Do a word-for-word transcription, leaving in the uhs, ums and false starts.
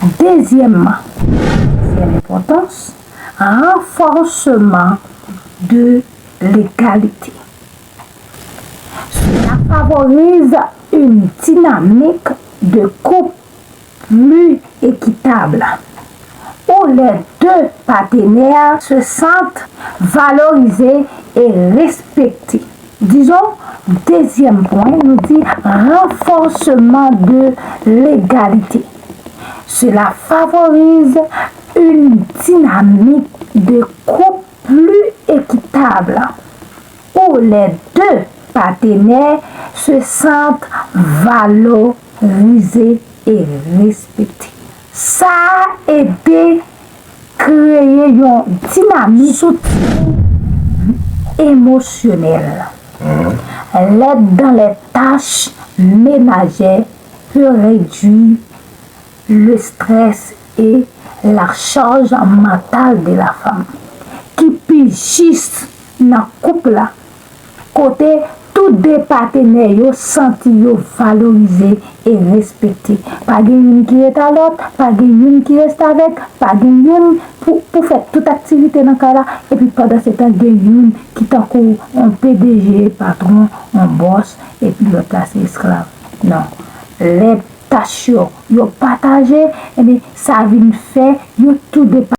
Dezyèmman, dezyèm enpòtans, ranfòsman de legalite. Cela favorise une dynamique de couple plus équitable, où les deux partenaires se sentent valorisés et respectés. Disons, deuxième point, nous dit renforcement de l'égalité. Cela favorise une dynamique de couple plus équitable, où les deux partenaires se sentent valorisés et respectés. Sa a ede kreye yon dinamik soutyen emosyonèl. L'aide dans les tâches ménagères peut réduire le stress et la charge mentale de la femme. Ki pi jis nan koup la, kote tou de patenè yo santi yo valorize e respekte. Pa gen youn ki ret a lòt, pa gen youn ki restavèk, pa gen youn pou, pou fè tout aktivite nan kay la, epi pandan se tan gen youn ki tankou yon P D G, patwon, yon bòs, epi lòt la se esklav. Non. Lè tach yo, yo pataje, ebyen, sa vin fè yo tou de